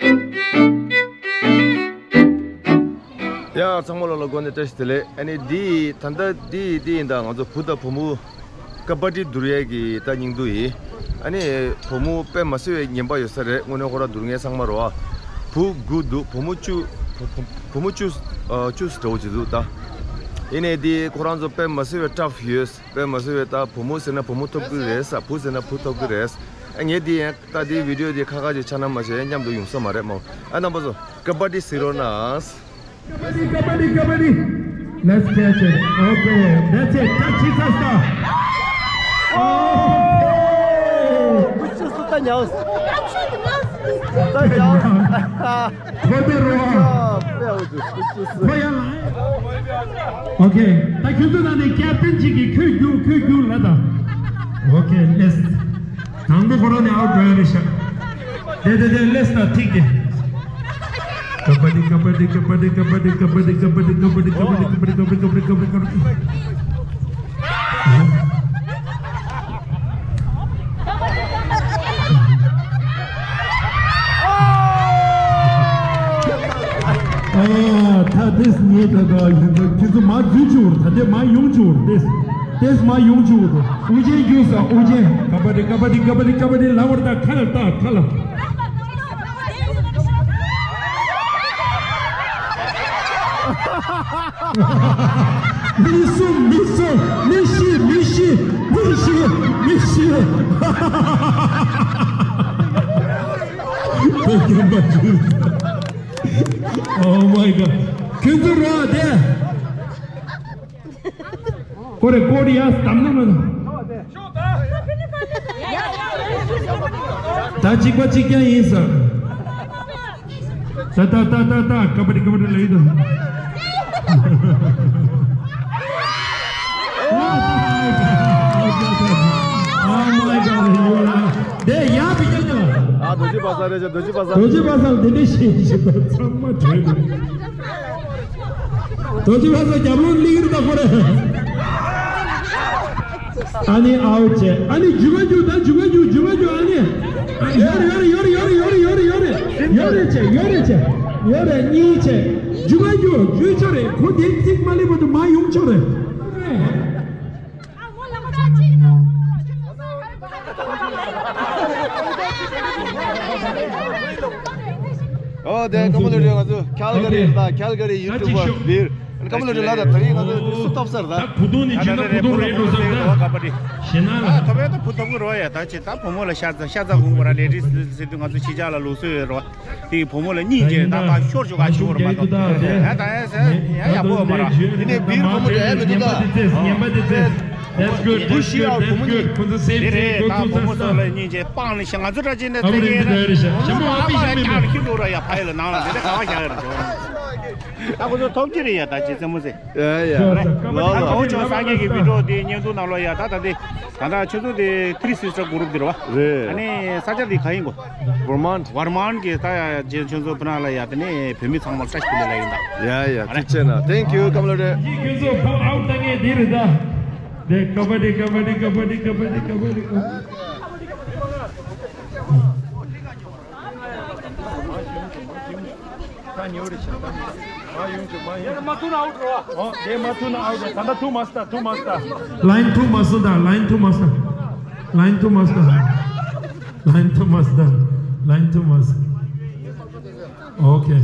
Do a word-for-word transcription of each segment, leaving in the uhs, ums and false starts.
ཡ་ཚང་མ་ལོ་ལ་དགོན་ནས་བཀྲ་ཤིས་བདེ་ལེགས། ཨ་ནི་འདི་ད་ལྟ་འདི་འདི་ཡིན་ད། ང་ཚོ་བུ་དང་བུ་མོ་ཀ་བ་ཏི་བསྡུར་ཡས་ཀྱི་ད་སྙིང་བསྡུས་ཡིན། ཨ་ནི་བུ་མོ་དཔེ་མ་སྲིད་པའི་ངན་པ་ཡོད་ས་རེད། དངོས་གནས་ཁོ་རང་བསྡུར་མཁན་ཚང་མ་རེད་བ། བུ་དགུ་འདུག་བུ་མོ་བཅུ། བུ་བུ་བུ་མོ་བཅུ། ཨ་བཅུ་ཙམ་འདྲ་བོ་ཅིག་འདུག་ད་ཡིན་ནའི་འདི་ཁོ་རང་ཚོ་དཔེ་མ་སྲིད་པའི་ཊཕ་ཡོད། དཔེ་མ་སྲིད་པའི་ད་བུ་མོ་ཟེར་ན་བུ་མོ་ཐོབ་ཀྱི་རེད་ས། བུ་ཟེར་ན་བུ་ཐོབ་ཀྱི་རེད། ཨ་ངས་འདི་ཡང་ད་འདི་བི་ཌི་ཡོ་འདི་ཁ་ཁ་ཅིག་ཆ་ན་མ་བྱས་མཉམ་དུ་ཡོང་ས་མ་རེད་མོ། ཨ་རྣམ་པ་ཚོ་ཀ་བ་ཏི་གཟིགས་རོགས་གནང་། Kabaddi, kabaddi, kabaddi. Let's catch it. Okay, that's it. Touch it, Sasta. Oh! Good job, Sasta. Good job. Good job. Okay, ད་ཁྱོད་ཚོ་ནང་ནས་ཀེབ་ཏན་གཅིག་གིས་ཁོས་རྒྱུག་ཁོས་རྒྱུག་ལབ་དང་། Okay, let's. དང་པོ་ཁོ་རང་ནས་ཨའུ་ཊི་འགྲོ་ཡ་རེད་ཤག་དེ་དེ་དེ་ལེས་ན་ཐིག་དེ། Kabaddi, kabaddi, kabaddi, kabaddi. ཨ་ད་དེས་ངས་ད་ད་ཡིན་ད་ཁྱེད་ཚོ་མ་འཛུལ་བཅུག་ད་དེ་མ་ཡོང་བཅུག་དེས། དེས་མ་ཡོང་བཅུག་དོ། དབུ་ཅན་རྒྱུགས་ས་དབུ་ཅན། Kabaddi, kabaddi, kabaddi, kabaddi. ལ་བར་ད་ཁ་ལ་ད་ཁ་ལ། མི་གསུམ་མི་གསུམ། མི་བཞི་མི་བཞི། མི་བཞི་མི་བཞི། ད་རྒན་པ་འཛུལ། Oh my God. ཁྱོད་ཚོ་རོགས་དེ། ཀོ་རེ་ཀོ་རེ་ཡ་སྟམ་ན་མ་ན། ད་གཅིག་པ་གཅིག་རྐྱང་ཡིན་ས། ད་ད་ད་ད་ད་ཀ་བ་ཏི་ཀ་བ་ཏི་ལ་ཡིན་ད། Oh my God. དེ་ཡ་བི་ཀ་ད། ཨ་རྡོ་རྗེ་བ་ས་རེད་ཅེ་རྡོ་རྗེ་བ་ས། རྡོ་རྗེ་བ་ས་ལ་དེ་འདྲ་ཞིག་ཞིག་ད་ཚང་མ་བྲོས་འདུག་རྡོ་རྗེ་བ་ས་རྒྱབ་ལོགས་སླེབས་ཀྱི་རེད་ད་ཁོ་རེ། ཨ་ནི་ཨའོ་ཅེ། ཨ་ནི་འཇུ་ག་འཇུ་ད་འཇུ་ག་འཇུ་འཇུ་ག་འཇུ་ཨ་ནི། ཡོ་རེ་ཡོ་རེ་ཡོ་རེ། ཡོ་རེ་ཅེ་ཡོ་རེ་ཅེ། ཡོ་རེ་གཉིས་ཅེ། འཇུ་ག་འཇུ་འཇུ་ཆོག་རེད། ཁོ་དེ་ཚིག་མ་སླེབས་བར་དུ་མ་ཡོང་ཆོག་རེད། ཨོ་དེ་ཀམ་པོ་ལོ་ཊི་ང་ཚོ་ཁལ་ག་རི་ད་ཁལ་ག་རི་ཡུ་ཊུབ་པར་འདིར་ཀམ་པོ་ལོ་ཊི་ལ་ད་ད་རིང་ང་ཚོ་སུ་ཐོབ་སར་ད། ད་བུ་ཐོག་ནས་ཅི་ན་བུ་ཐོག་རེད་འགྲོ་ས་ད་ཞེ་ན་ལ། ཐོབ་ཡ་ད་བུ་ཐོབ་གི་རོ་ཡ་ད་ཅི་ད་བུ་མོ་ལ་ཤ་ཚ་ཤ་ཚ་གུང་པ་ར་ལེ་ཌི་སི་ཟེར་དུས་ང་ཚོ་ཕྱི་རྒྱལ་ལ་ལུགས་སྲོལ་ཡོད་རོ། དེ་བུ་མོ་ལ་གཉིས་ཀྱི་ད་ཕར་ཤོར་བཅུག་ག་ཤོར་མ་གཏོགས་ཡ་ད་ཡ་ཡ་ཡག་པོ་མ་ར། དེ་ནས་བིར་བུ་མོ་དེ་ཡ་མི་འདུག་ད། That's good. That's good. That's good. ཁོང་ཚོ་སེམས་ཀྱི་དེ་རེད་ད་བུ་མོ་ཚོ་ལ་གཉིས་ཀྱི་སྤང་ནས་ང་ཚོ་འདྲ་ཅིག་ནས་ཨ་བུ་རེད་འདི་འདྲ་རེད་ཤག་ཞྭ་མོ་ཨ་པི་ཤ་མི་ཀྱང་ཁྱི་འགྲོ་ར་ཡ་ཕ་ཡི་ལ་ནང་ལ་འདི་འདྲ་ག་བ་བཞག་ཡོད་ར། ད་ཁོ་ཚོ་ཐོབ་ཀྱི་རེད་ཡ་ད་ཅི་རྩེད་མོ་ཟེར། ཡ་ཡ། ལོ་ལོ། ཨོ་ཅོ་སངས་རྒྱས་ཀྱི་བི་ཌིའོ་དེ་བརྙན་ཐུང་ནང་ལོགས་ཡ་ད་ད་དེ། ད་ལྟ་ཁྱོད་ཚོ་དེ་ཐི་རི་སིས་ཊར་གུ་རུབ་དེ་རེད་བ། རེད། ཨ་ནི་ས་ཆ་དེ་ག་ཡིན་གོ། ཝར་མཱན། ཝར་མཱན་གྱི་ད་ཡ་རྗེས་ཁྱོད་ཚོ་ཕུ་ན་ལ་ཡ་དེ་ནས་བོད་མི་ཚང་མར་བཀྲ་ཤིས་བདེ་ལེགས་ལ་ཡིན་ད། ཡ་ཡ་ཐུགས་རྗེ་ཆེ་གནང་། Thank you. ཀམ་ལོ་རེད། ཁྱོད་ཚོ་ཕོ་ཨའུ་ཊི་བཏང་ངེས་དེ་རེད་ད། དེ་ཀ་བ་ཏི་ཀ་བ་ཏི་ཀ་བ་ཏི་ཀ་བ་ཏི་ཀ་བ་ཏི་ཀ་བ་ཏི། ད་ཉེ་བར་བྱ་ད་མ་ཡོང་ཆུ་མ་ཡོང་། མ་ཐུག་ན་ཨའུ་ཊི་རེད་བ། ཨོ་དེ་མ་ཐུག་ན་ཨའུ་ཊི་རེད། ད་ད་ཐུག་མ་སོང་ད་ཐུག་མ་སོང་ད། ལའིན་ཐུག་མ་སོང་ད། ལའིན་ཐུག་མ་སོང་། ལའིན་ཐུག་མ་སོང་ད། ལའིན་ཐུག་མ་སོང་། ལའིན་ཐུག་མ་སོང་། ཨོ་ཁེ།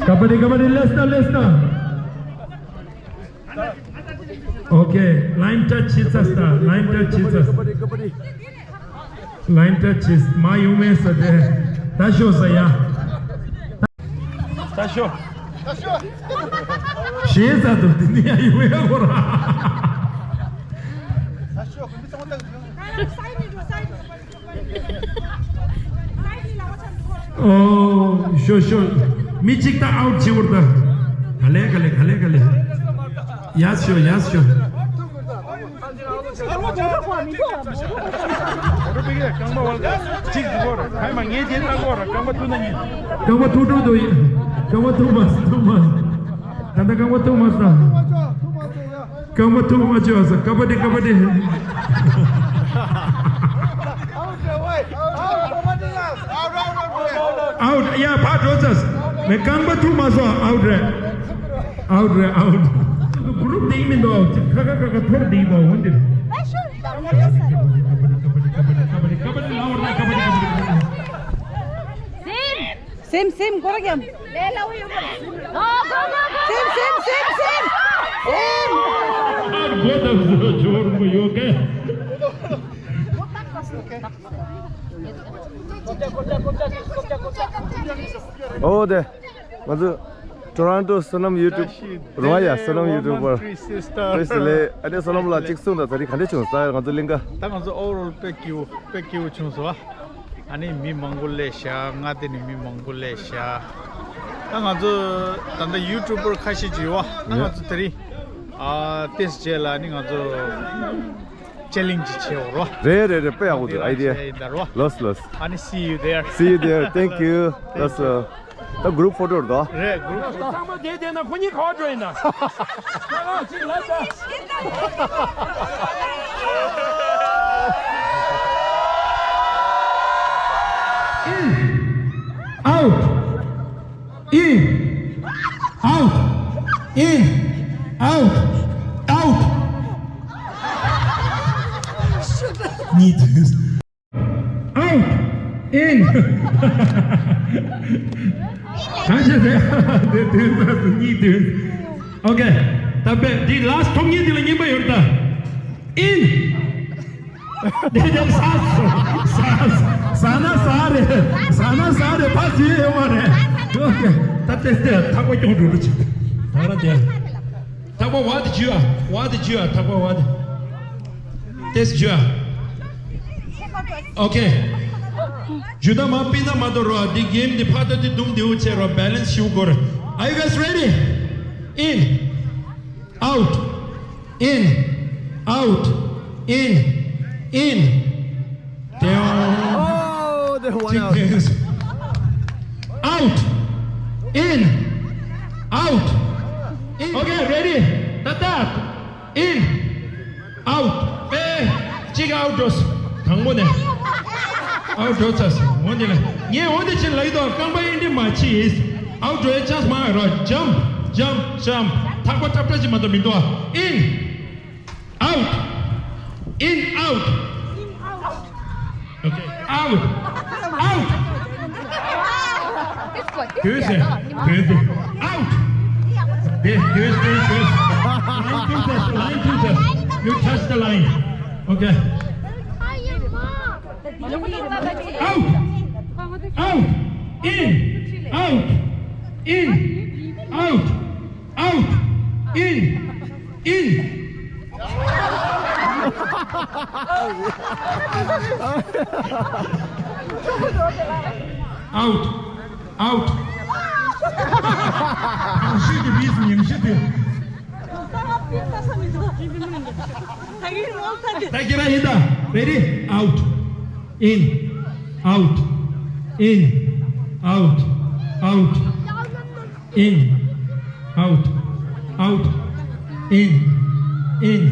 ཀ་བ་ཏི་ཀ་བ་ཏི། ལེས་ད་ལེས་ད། ཨོ་ཁེ། ལའིན་ཊ་ཆི་ཚ་སྟ། ལའིན་ཊ་ཆི་ཚ། ལའིན་ཊ་ཆི། མ་ཡོང་མེད་ས་དེ། ད་ཤོག་ས་ཡ། ད་ཤོག་ཞེས་ས་དུ་དེ་ནི་ཡ་ཡོང་ཡ་གོ་ར། ཨོ། ཤོ་ཤོ། མི་གཅིག་ད་ཨའུ་ཊི་བྱེད་བར་ད། ག་ལེ་ག་ལེ་ག་ལེ་ག་ལེ། ཡས་ཤོ་ཡས་ཤོ། རྐང་པ་ཐུག་འགྲོ་དུ་ཡིན། རྐང་པ་ཐུག་མ་སོང་། ཐུག་མ་སོང་། ད་ལྟ་རྐང་པ་ཐུག་མ་སོང་། རྐང་པ་ཐུག་མ་བཅུག་སོང་། ཀ་བ་ཏི། ཀ་བ་ཏི། ཨའུཊ། ཡ། ཕར་འགྲོ་ཚར་སོང་། མེད། རྐང་པ་ཐུག་མ་སོང་། ཨའུཊ་རེད། ཨའུཊ་རེད། ཨའུཊ། གུ་རུབ་དེ་མི་འདུག་ཁ་ཁ་ཁ་ཁ་འཐོར་དེ་འདུག་འོན་ཏེ། ཀ་བ་ཏི། ཀ་བ་ཏི། ཀ་བ་ཏི། ཀ་བ་ཏི། སེམས། སེམས། སེམས། སྐོར་རྒྱབ། སེམས། སེམས། སེམས། སེམས། སེམས། སྒོ་དང་བཟོ་ཆོར་མོ་ཡོད་ག་ཨོ་དེ། ང་ཚོ་ཊོ་རོན་ཊོ་བསོད་ནམས་ཡུ་ཊུབ། རོ་ཡ། བསོད་ནམས་ཡུ་ཊུབ་པར། བཀྲ་ཤིས་བདེ་ལེགས། བཀྲ་ཤིས་བདེ་ལེགས། བཀྲ་ཤིས་བདེ་ལེགས། ཨ་ནི་བསོད་ནམས་ལགས་གཅིག་གསུངས་དང་། ད་རིང་ག་འདྲ་བྱུང་སོང་། ང་ཚོ་གླིང་ག་ད་ང་ཚོ་ཨོ་ཝར་ཨོལ་དཔེ་སྐྱིད་པོ། དཔེ་སྐྱིད་པོ་བྱུང་སོང་བ། ཨ་ནི་མི་མང་པོ་སླེབས་ཤག་མངའ་སྡེ་ནས་མི་མང་པོ་སླེབས་ཤག་ད་ང་ཚོ་ད་ལྟ་ཡུ་ཊུབ་པར་ཁ་ཤས་ཅིག་ཡོད་བ། ད་ང་ཚོ་དེ་རིང་ཨ་ཏེས་རྗེས་ལ་ཨ་ནི་ང་ཚོ་ཅེ་ལེན་ཇི་བྱེད་འོ་རོ། རེད་རེད་རེད། དཔེ་ཡག་པོ་འདུག་ཨའི་ཌི་ཡ། ཡིན་ད་རོ། ལོས་ལོས། ཨ་ནི། See you there. See you there. Thank you. ལོས་ལོས། ད་གུ་རུབ་ཕོ་ཊོ་རེད་དོ། རེད། གུ་རུབ་ཕོ་ཊོ། ཚང་མ་བསྡད་བསྡད་ན་ཁོ་གཉིས་ག་པར་འགྲོ་ཡིན་ན། ང་གཅིག་ལབ་ད། In. Out. In. Out. In. Out. Out. གཉིས་དུས། Out. In. གང་བྱས་ཟེར། དེ་དུས་ཙམ་སུ་གཉིས་དུས། ཨོ་ཁེ། ད་དཔེ་འདི་ལ་སི་ཊི་ཐོབ་ངེས་དེ་ལ་རྔན་པ་ཡོད་ད། In. དེ་དེ་ཟ་ཟ་ཟ་ཟ་ན་ཟ་རེད། ཟ་ན་ཟ་རེད། ཕ་ཟི་ཡོད་མ་རེད། ཨོ་ཁེ། ད་དེ་དེ་ཐག་པ་སྐྱོང་འགྲོ་འགྲོ་ཅིག་ད་ར་དེ། ཐག་པ་བ་དེ་འཇུ་ཨ། བ་དེ་འཇུ་ཨ། ཐག་པ་བ་དེ། དེས་འཇུ་ཨ། ཨོ་ཁེ། འཇུ་ད་མ་པི་ན་མ་དོ་རོ་ཨ། འདི་གེམ་འདི་ཕ་ད་འདི་དུམ་འདི་འུ་ཆེ་རོ། བེ་ལེན་སི་ཞུ་གོ་ར། Are you guys ready? In. Out. In. Out. In. In. Down. Oh, they won out. Out. In. Out. In. Okay, ready? Tap, tap. In. Out. ཨེ། གཅིག་ཨའུཊ་འགྲོ་སོང་། དང་པོ་ནས་ཨའུཊ་འགྲོ་ཚར་སོང་། འོན་ཏེ་ལ་ངས་འོན་ཏེ་ཕྱིན་ལ་ཡི་དོ། རྐང་པ་ཨེ་འདྲི་མ་ཕྱིས། ཨའུཊ་འགྲོ་ཡའི་ཅན་སི་མ་རོ། ཇམ་ཇམ་ཇམ། ཐག་པ་ཏྲབ་ཏྲ་ཅིག་མ་གཏོགས་མི་འདུག་ཨིན། ཨའུཊ། ཨིན་ཨའུཊ། ཨོ་ཁེ། ཨའུཊ། ཨའུཊ། དུས་ཟེར། དུས་ཟེར། ཨའུཊ། དེ་དུས་དུས་དུས། Line two just, line two just. You touch the line. Okay. Out. Out. In. Out. In. Out. Out. In. In. Out. Out. ཉམས་ཞིབ་ཀྱི་མིས་ཉམས་ཞིབ་དེ། ད་ཁྱེད་རང་ཡིན་ད། Ready? Out. In. Out. In. Out. Out. In. Out. Out. In. In.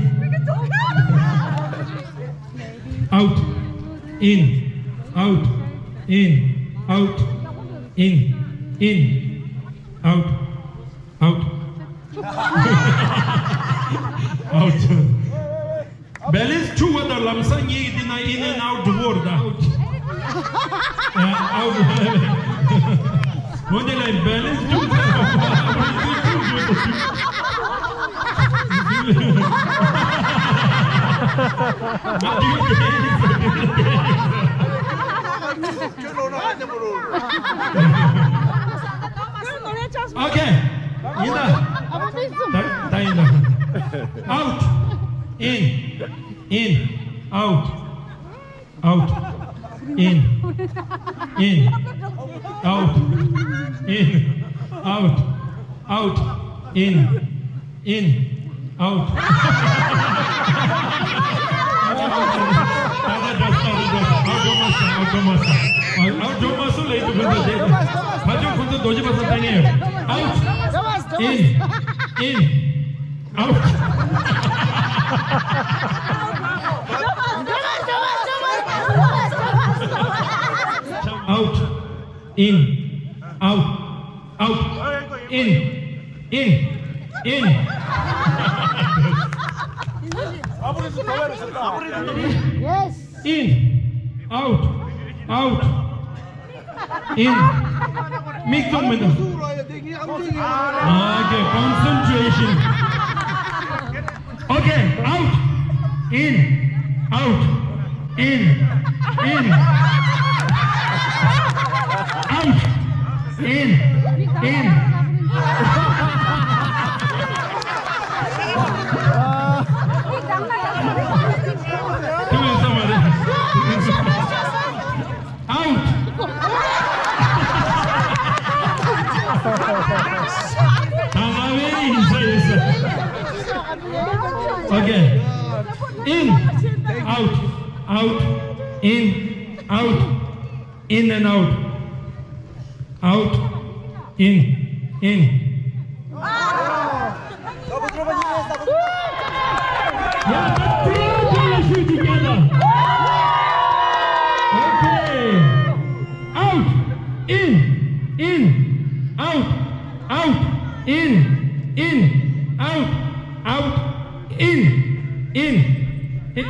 Out. In. Out. In. Out. In. In. Out. Out. Out. Balance two བ་དང་ལམ་སང་གཉིས་ཀྱི་དེ་ན་in and out འགྲོ་གི་རེད་ད། Out. ཨ། out. འོན་ཏེ་ལ་balance two དང་Okay. ཡིན་ད། ད་ད་ཡིན་ད། Out. In. In. Out. Out. In. In. Out. In. Out. Out. In. In. Out. ཇོ་མ་སོང་། ཨའུ་ཇོ་མ་སོང་། ཨའུ་ཇོ་མ་སོང་ལ་ཡིན་དུ་ཁོང་ཚོ་བསྡད་དུ། ཕ་ཇོ་ཁོང་ཚོ་རྡོ་རྗེ་པ་སང་བསྟན་ནས་ཡོད། Out. In. In. Out. Out. In. Out. Out. In. In. In. Yes. In. Out. Out. In. མིག་བཙུམ་མི་འདུག Okay, concentration. Okay, out. In. Out. In. In. Out. In. In. Do somebody. Out. ད་ང་བའི་ཡིན་ས་ཡིན་ས། Okay. In. Out. Out. In. Out. In and out. Out. In. In. Yeah, that's true. Okay. Out. In. In. Out. Out. In. In. Out. Out. In. In. In.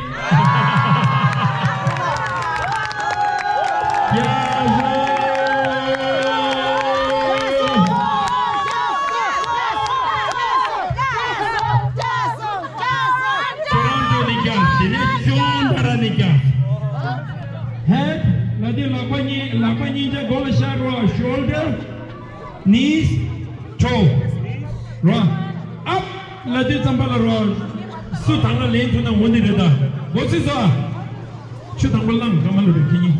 Head, ལག་པ་གཉིས། ལག་པ་གཉིས་ཀྱང་མགོ་ལ་བཞག་རོགས། Shoulder, knees, toe. རོགས། Up. ལབ་དུས་ཙམ་པ་ལ་རོགས། སུ་དང་ལ་ལེན་ཐུབ་ན་འོ་འདི་རེད་ད། མགོ་ཚོས་སོ། ཆུ་དང་པོ་བླངས། སྐར་མ་ལོ་རེ་ཁྱེད་གཉིས།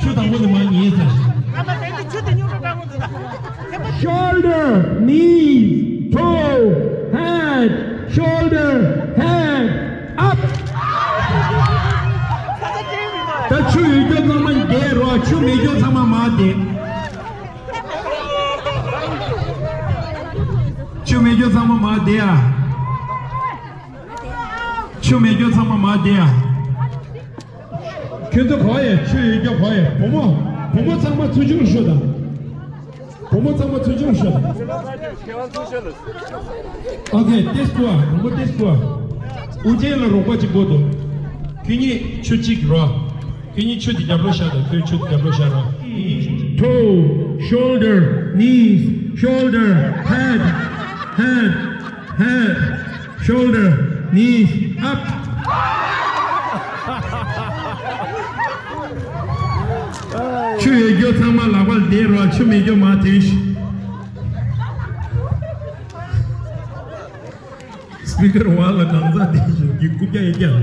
ཆུ་དང་པོ་ནི་མ་ཉེས་ཚར། Shoulder, knees, toe, head, shoulder, head, up. ད་ཆུ་ཡོད་རྒྱུ་ཚང་མ་བསྡད་རོགས། ཆུ་མེད་རྒྱུ་ཚང་མ་མར་བསྡད། ཆུ་མེད་རྒྱུ་ཚང་མ་མར་བསྡད་ཨ། ཆུ་མེད་རྒྱུ་ཚང་མ་མར་བསྡད་ཨ། ཁྱོད་ཚོ་གོ་ཡ། ཆུ་ཡོད་རྒྱུ་གོ་ཡ། བུ་མོ། བུ་མོ་ཚང་མ་ཚུར་ཕྱོགས་ལ་ཤོག་དང་། བུ་མོ་ཚང་མ་ཚུར་ཕྱོགས་ལ་ཤོག་དང་། Okay, this one. བུ་མོ། this one. ཨུ་རྒྱན་ལ་རོགས་པ་གཅིག་དགོས་འདུག་ཁྱོད་གཉིས་ཆུ་གཅིག་རོགས། ཁྱོད་གཉིས་ཆུ་དེ་རྒྱབ་ལོགས་བཞག་དང་། ཁྱོད་ཆུ་དེ་རྒྱབ་ལོགས་བཞག་རོགས། Toe, shoulder, knees, shoulder, head, head, head, shoulder, knees, up. ཆུ་ཡོད་རྒྱུ་ཚང་མ་ལག་པར་བསྡད་རོགས། ཆུ་མེད་རྒྱུ་མར་ཐོན་ཤིག Speaker འོག་ལ་གང་ཟག་དེ་བཞིན་གྱི་རྐུབ་བཀྱག་གཡས་བཀྱག་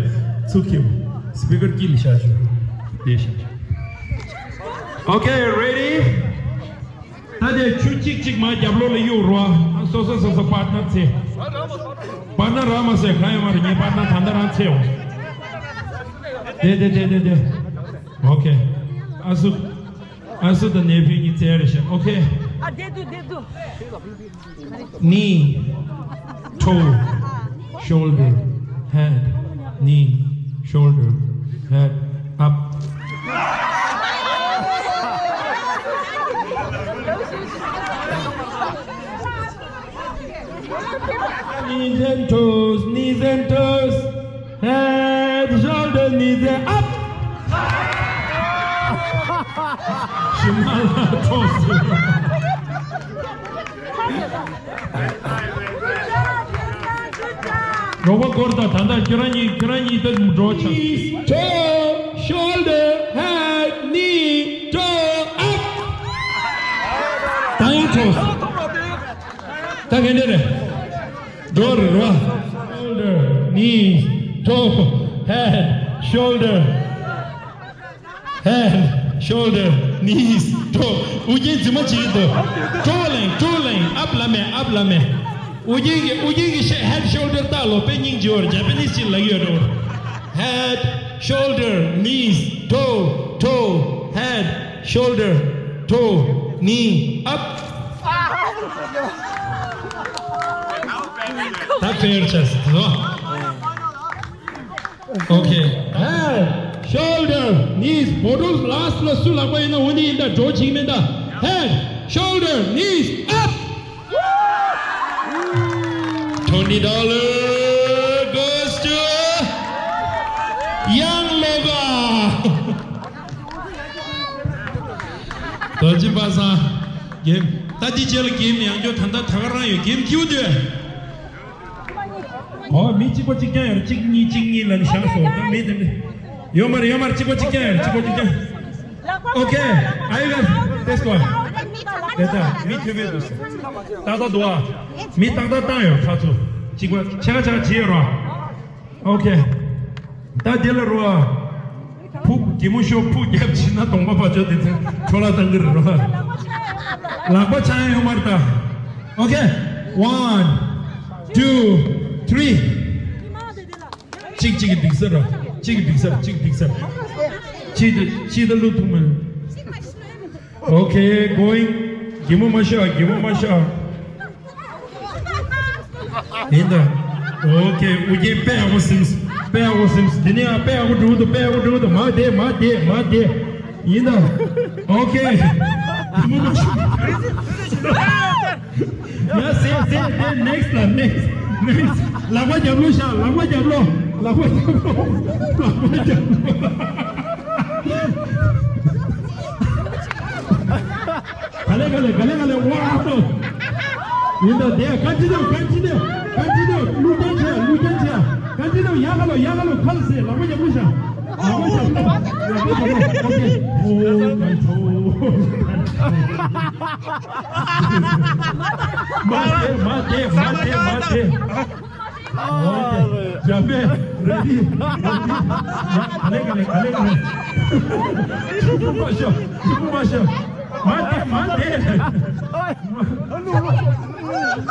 ཚུགས་ཁེབས། Speaker དཀྱིལ་ལ་བཞག་ཞུ། དེ་བཞག་ཞུ། Okay, ready? ད་དེ་ཆུ་གཅིག་གཅིག་མར་རྒྱབ་ལོགས་ལ་གཡུག་རོགས། སོ་སོ་སོ་སོ་པར་ཊི་ནར་འཚོལ། པར་ཊི་ནར་རག་མ་སོང་། གང་ཡོད་མ་རེད། ངའི་པར་ཊི་ནར་ད་ལྟ་རང་འཚོལ་འོང་། དེ་དེ་དེ་དེ་དེ། Okay. ཨ་སུ། ཨ་སུ་དང་ནེ་ཕིའུ་གཉིས་རྩེད་རེ་བྱེད། Okay. ཨ། བསྡད་འདུག་བསྡད་འདུག Knee, toe, shoulder, head, knee, shoulder, head, up. Knees and toes, knees and toes, head, shoulder, knees and up. ཞིམ་མ་ལ་ཐོག་སོང་། རོགས་པ་སྐོར་དང་། ད་ལྟ་ཁྱོད་རང་གཉིས། ཁྱོད་རང་གཉིས་ད་འགྲོ་ཆ། Knees, toe, shoulder, head, knee, toe, up. ད་ཡང་ཐོག་སོང་། ད་ག་འདྲ་རེད། འགྲོ་རེད་རོ། Shoulder, knees, toe, head, shoulder, head, shoulder, knees, toe. ཨུ་རྒྱན་རྫུན་མ་བྱེད་ཀྱི་འདུག Toe ལེན། toe ལེན། up ལབ་མེད། up ལབ་མེད། ཨུ་རྒྱན་གྱི། ཨུ་རྒྱན་གྱི་ཤེ། head, shoulder ལྟ་ལོ། དཔེ་སྙིང་རྗེ་བོར་Japanese ཅིག་ལབ་ཡོད་རོ། Head, Shoulder, knees, toe, toe, head, shoulder, toe, knee, up. ད་ཕེར་ཆགས་སོང་། Okay. Head, shoulder, knees, bottom, last ལ་སུ་ལག་པ་ཡིན་ན་འོ་ནི་ཡིན་ད། འགྲོ་ཅིག་མིན་ད། Head, shoulder, knees, up. Twenty dollar goes to Young Loga. རྡོ་རྗེ་པ་སངས། གེམ། ད་འདི་རྗེས་ལ་གེམ་ཡང་བསྐྱར། ད་ལྟ་ད་ག་རང་ཡོད། གེམ་སྐྱིད་པོ་འདུག། ཨོ། མི་གཅིག་པ་གཅིག་རྐྱང་ཡོད་རེད། གཅིག་གཉིས་གཅིག་གཉིས་ལབ་ནས་བཞག་སོང་། ད་མི་དེ་འདྲ་ཡོད་མ་རེད། ཡོད་མ་རེད། གཅིག་པ་གཅིག་རྐྱང་ཡོད་རེད། གཅིག་པ་གཅིག་རྐྱང་། Okay, are you guys? Let's go. དེ་ད་མི་ཐུབ་པའི་འདུག་ཟེར། ཏག་ཏག་འདུག་ཨ། མི་ཏག་ཏག་བཏང་ཡོད། ཁ་ཚུར་གཅིག་པ་ཆ་ཆ་བྱེད་ཡོད་ར། Okay. ད་དེ་ལ་རོ་ཨ། ཕུག་གི་མོ་ཤོ་ཕུག་རྒྱབ་ཕྱིན་ན་གདོང་པ་བ་ཅོ་དེ་ཚོ་འཕྲོ་བརླག་བཏང་གི་རེད་རོ། ལག་པ་ཆག་ཡ་ཡོད་མ་རེད་ད། Okay, one, two, three. གཅིག་གཅིག་གིས་འགྲིག་ས་ར། གཅིག་གིས་འགྲིག་ས་ར། གཅིག་གིས་འགྲིག་ས་ར། གཅིག་དེ་གཅིག་དེ་བླུག་ཐུབ་མིན། Okay, going. གད་མོ་མ་ཤོར། གད་མོ་མ་ཤོར། ཡིན་ད། Okay, ཨུ་རྒྱན་དཔེ་ཡག་པོ་ཟིན། དཔེ་ཡག་པོ་ཟིན། འདི་ནས་ཡང་དཔེ་ཡག་པོ་འགྲོ་འདུག། དཔེ་ཡག་པོ་འགྲོ་འདུག། མ་བསྡད། མ་བསྡད། མ་བསྡད། ཡིན་ད། Okay. གད་མོ་མ་ཤོར། ཡ་ཟེར་ཟེར་ཟེར། Next ལ། next, next. ལག་པ་རྒྱབ་ལོགས་བཞག། ལག་པ་རྒྱབ་ལོགས། ལག་པ་རྒྱབ་ལོགས། ལག་པ་རྒྱབ་ལོགས། ག་ལེ་ག་ལེ་ག་ལེ་ག་ལེ། ཝའོ། ཡིན་ད། དེ་continue, continue, continue. བླུག་ཐེངས་བྱས། བླུག་ཐེངས་བྱས། Continue. ཡ་ག་ལོ། ཡ་ག་ལོ། ཁ་ལ་ཟེར། ལག་པ་རྒྱབ་ལོགས་བཞག། ལག་པ་རྒྱབ་ལོགས། ལག་པ་རྒྱབ་ལོགས། Okay. Oh my God. མ་བསྡད། མ་བསྡད། མ་བསྡད། མ་བསྡད། ཨོ་ཀེ། ཡ་མེ། རེ་ཌི། རེ་ཌི། ཡ། ག་ལེ་ག་ལེ་ག་ལེ་ག་ལེ། ཤུ་གུ་མ་ཤོར། ཤུ་གུ་མ་ཤོར། མ་བསྡད། མ་བསྡད།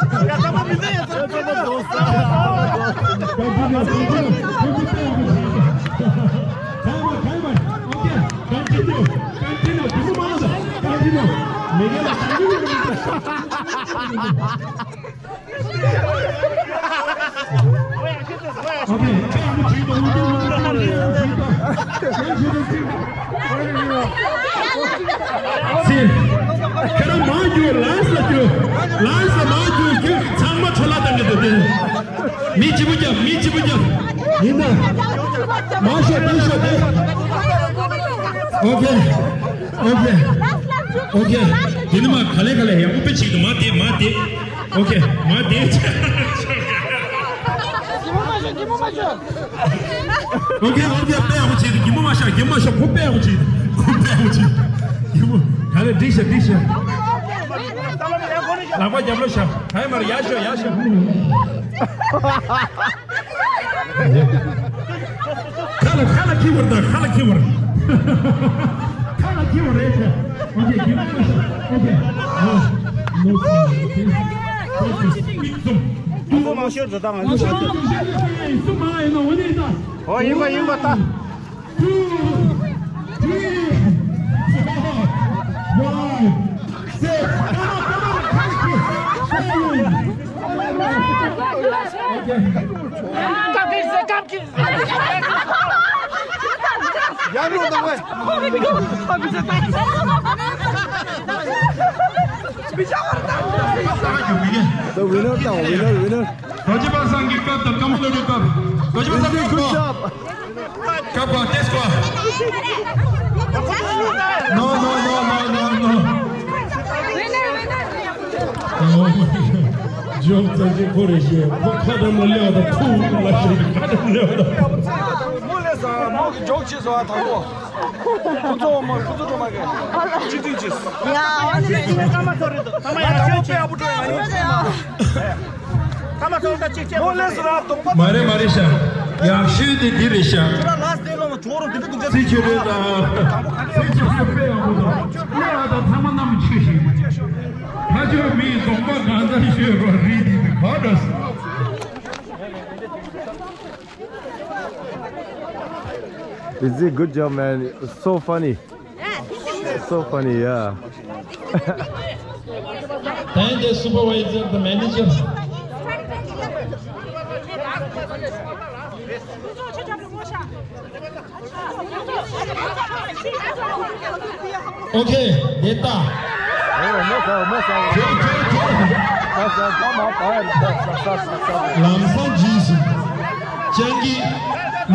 ཡ། ད་མ་མི་བསྡད། ཡ། ད་ད་ད་དོ་ས། ཨོ་ཀེ། Continue. Continue. དེ་མོ་མ་ལ། Continue. མི་རྒན་ལ་continue. Okay, དཔེ་ཡག་པོ་བྱེད་དང་། ཟེར། ཁྱེད་རང་མར་རྒྱུགས། ལཱས་ལ་རྒྱུགས། ལཱས་ལ་མར་རྒྱུགས། རྒྱུགས། ཚང་མ་འཕྲོ་བརླག་བཏང་གི་འདུག་སྟེ། མི་གཅིག་པུ་རྒྱབ། མི་གཅིག་པུ་རྒྱབ། ཡིན་ད། མར་ཤོག། དེ་ཤོག་དེ། Okay. Okay. Okay. དེ་ནི་མ། ག་ལེ་ག་ལེ། ཡག་པོ་དཔེ་བྱེད་འདུག། མ་བསྡད། མ་བསྡད། Okay. མ་བསྡད། Okay, okay. དཔེ་ཡག་པོ་བྱེད་འདུག། གད་མོ་མ་ཤོར། གད་མོ་མ་ཤོར། ཁོ་དཔེ་ཡག་པོ་བྱེད་འདུག། ཁོ་དཔེ་ཡག་པོ་བྱེད་འདུག། གད་མོ། ག་ལེ། འགྲིག་ཤག། འགྲིག་ཤག། ལག་པ་རྒྱབ་ལོགས་བཞག། ག་ཡེ་མ་རེད། ཡར་ཤོག། ཡར་ཤོག། ཁ་ལ། ཁ་ལ་འཁྱེར་བ་རེད། ཁ་ལ་འཁྱེར་བ་རེད། ཁ་ལ་འཁྱེར་བ་རེད། Okay, give me a shot. Okay. Oh, no, no, no. Focus. མིག་བཙུམ། ཨོ་ཡིན་པ་ཡིན་པ། ད། Two, three, four, five, six. Come on, come on, come on. Seven. Okay. ཡར་ལོངས་དང་ཝེ། The winner དང་། Winner, winner. རྡོ་རྗེ་པ་སངས་ཀྱི་སྐབས་དང་སྐམ་པོ་ལོ་རུ་སྐབས། རྡོ་རྗེ་པ་སངས། Good job. སྐབས་པ་ཏེས་ཀོ། No, no, no, no, no, no. ཇོག་ཙམ་ཅིག་ཁོ་རེ་ཞེས། ཁོ་ཁ་འགྲམ་ལ་སླེབས་པ་དང་ཐུག་ལ་ཞེས། ཁ་འགྲམ་སླེབས་པ་དང་། མོ་ལས་ས། མོ་གི་ཇོག་ཅིག་བཟོ་བ་དང་པོ། ཁོ་ཚོ་མ། ཁོ་ཚོ་ཚོ་མ་གི་གཅིག་སྒྲིལ་ཅིག། ཡ། ཨ་ནི་ཀ་མ་ཚོ་རེད། ད་མ་ཡ་ད་ཅོ་ཅིག། དཔེ་ཡག་པོ་སྤྲོད་ཡ་ཡོད་ཅིག་མ། ཀ་མ་ཚོ་ད་ཅིག་ཅིག། མོ་ལས་ས་ར་དོག་པ། མ་རེད། མ་རེད་ཤག། ཡག་ཤོས་དེ་འདི་རེད་ཤག། ཁྱོད་ར་ལ་སྟེ་ལོ་ན་ཇོག་རོ་འདི་འདྲ་འདུག་ཅག། ཚིག་ཆོས་རེད་ད། ཚིག་ཆོས་རེད། དཔེ་ཡག་པོ་འདུག། ཀླད་པ་དང་ཚང་མ་གནམ་ཆོས་ཤིག། ཁ་ཆོས་མིའི་གདོང་པ་གང་ཚ་ཤོད་རོགས་རིགས་འདི་འདི་ག་འདྲ་སོང་། Is it good job, man? It's so funny. So funny, yeah. Thank the supervisor, the manager. Okay, data. ལམ་སང་ཇི་སི། སྤྱང་ཀི།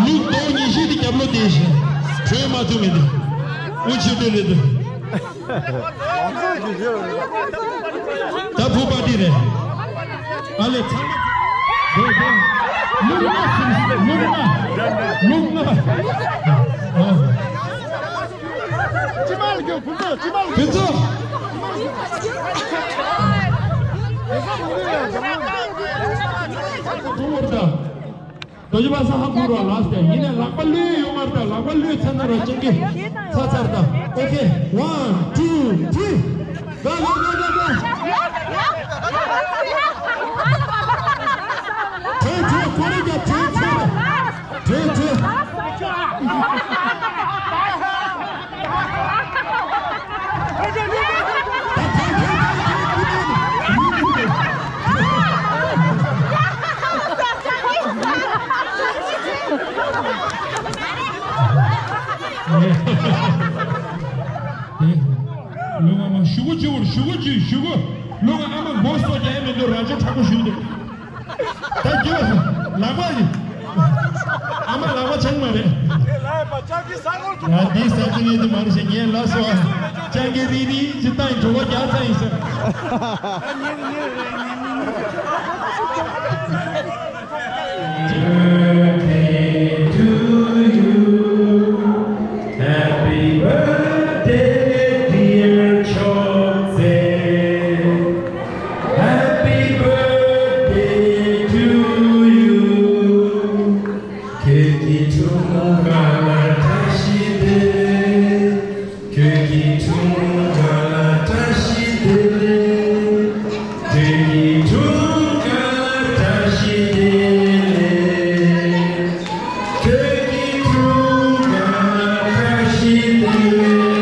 ལུག་རྡོག་ཉི་ཤུ་དེ་རྒྱབ་ལོག་བསྡད་ཤིང་། བྲོས་མ་ཐུབ་མི་འདི། འུ་ཆུ་དེ་རེད་འདུག་ད་ཕུ་པ་ཏི་རེད། ཨ་ལེ་ཚང་མ། ལུག་ལྔ་ཟིན། ལུག་ལྔ། ལུག་ལྔ། ཨ། ཕུན་ཚོགས། རྡོ་རྗེ་པ་སང་ཧ་གོ་རོགས་ལགས་ཟེར། ཡིན་ནའི་ལག་པ་གློད་ཡོང་མ་རེད་ད། ལག་པ་གློད་ཚར་ན་རོགས། སྤྱང་ཀི་ཚར་ཚར་ད། ཨོ་ཁེ། ཝན་ཊུ་ཐི། ག་ག་ག་ག་ག། ཐོས་ཐོས། ཀོ་རེ་རྒྱབ། ཐོས་ཐོས། ཐོས་ཐོས། ལོ་ང་མ་ཞུ་གུ་ཅི་བོར། ཞུ་གུ་ཅི། ཞུ་གུ། ལོ་ང་ཨ་མ་མགོ་སོ་རྒྱ་ཡ་མི་འདུག་ར་ཅོ་དྲག་པོ་ཞུ་འདུག་ད་རྒྱུ་ལག་པ་ཡིན། ཨ་མ་ལག་པ་ཆང་མ་རེད། ང་འདི་ས་ཆ་ངེས་དུ་མ་རེད་ཤེས། ངས་ལ་སོ་ཨ། སྤྱང་ཀི་རི་རི་ཇི་ལྟ་ཡིན། གྲོད་ཁོག་རྒྱགས་ཚར་ཡིན་ས། Birthday to you. Happy birthday, dear Chokze. Happy birthday to you. ཁྱེད་ཀྱི་འཁྲུངས་སྐར་ལ་བཀྲ་ཤིས་བདེ་ལེགས། ཁྱེད་ཀྱི་འཁྲུངས་སྐར་ལ་བཀྲ་ཤིས་བདེ་ལེགས། ཁྱེད་ཀྱི་འཁྲུངས་སྐར་ལ་བཀྲ་ཤིས་བདེ་ལེགས། ཁྱེད་ཀྱི་འཁྲུངས་སྐར་ལ་བཀྲ་ཤིས་བདེ་ལེགས།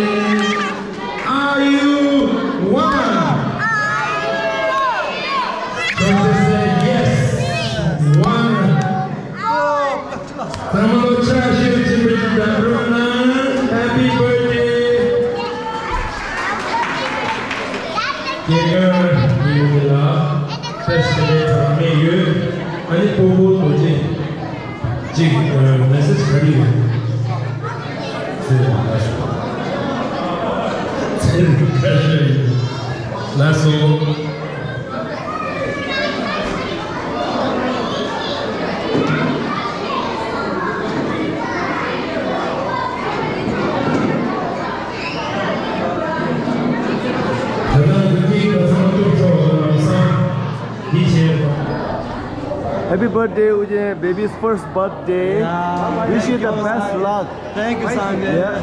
Are you one? Doctor say yes. One. ཚང་མ་ལོ་ཕྱག་ཞུ་ཅིག་བྱེད་པའི་བརྡ་སྤྲོད་གནང་། Happy birthday. སྐྱེས་སྐར་ཉིན་ལ་བཀྲ་ཤིས་བདེ་ལེགས་གྲངས་མེད་ཡོད། ཨ་ནི་སྤོ་བོ་རྡོ་རྗེ་གཅིག་མེ་སེ་ཇི་ག་རེ་ཡོད། ཚེ་རིང་བཀྲ་ཤིས་བདེ་ལེགས། ཚེ་རིང་བཀྲ་ཤིས་བདེ་ལེགས། ལགས་སོ། Happy birthday, Ujen. Baby's first birthday. Yeah, thank you, sir. Wish you the best luck. Thank you, sir. Yeah.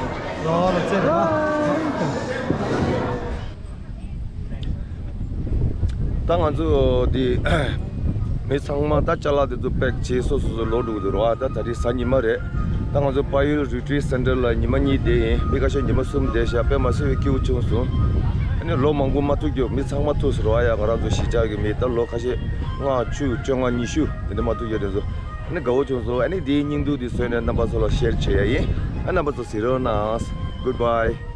ད་ང་ཚོ་འདི་མི་ཚང་མ་ད་ཅ་ལག་དེ་ཚོ་པེག་བྱས་སོ་སོ་སོ་ལོག་འགྲོ་གི་འདུག་རོ། ཨ་ད་ད་རེས་གཟའ་ཉི་མ་རེད། ད་ང་ཚོ་པ་ཡུལ་རི་ཊི་རིཊ་སེན་ཊར་ལ་ཉི་མ་གཉིས་བསྡད་ཡིན། མི་ཁ་ཤས་ཉི་མ་གསུམ་བསྡད་ཤག་དཔེ་མ་སྲིད་པའི་སྐྱིད་པོ་བྱུང་སོང་། ཨ་ནི་ལོ་མང་པོ་མ་ཐུག་རྒྱུ་མི་ཚང་མ་ཐུག་སོང་རོ། ཨ་ཡ་ང་རང་ཚོ་གཞིས་ཆགས་ཀྱི་མི་ད་ལོ་ཁ་ཤས་ལྔ་བཅུ་བཅོ་ལྔ་ཉི་ཤུ་དེ་འདྲ་མ་ཐུག་རྒྱུ་དེ་ཚོ་ཨ་ནི་དགའ་བོ་བྱུང་སོང་། ཨ་ནི་དེའི་སྙིང་སྡུག་དེ་བཟོས་ནས་རྣམ་པ་ཚོ་ལ་ཤེར་བྱེད་ཡ་ཡིན། ཨ་རྣམ་པ་ཚོ་གཟིགས་རོགས་གནང་། Goodbye།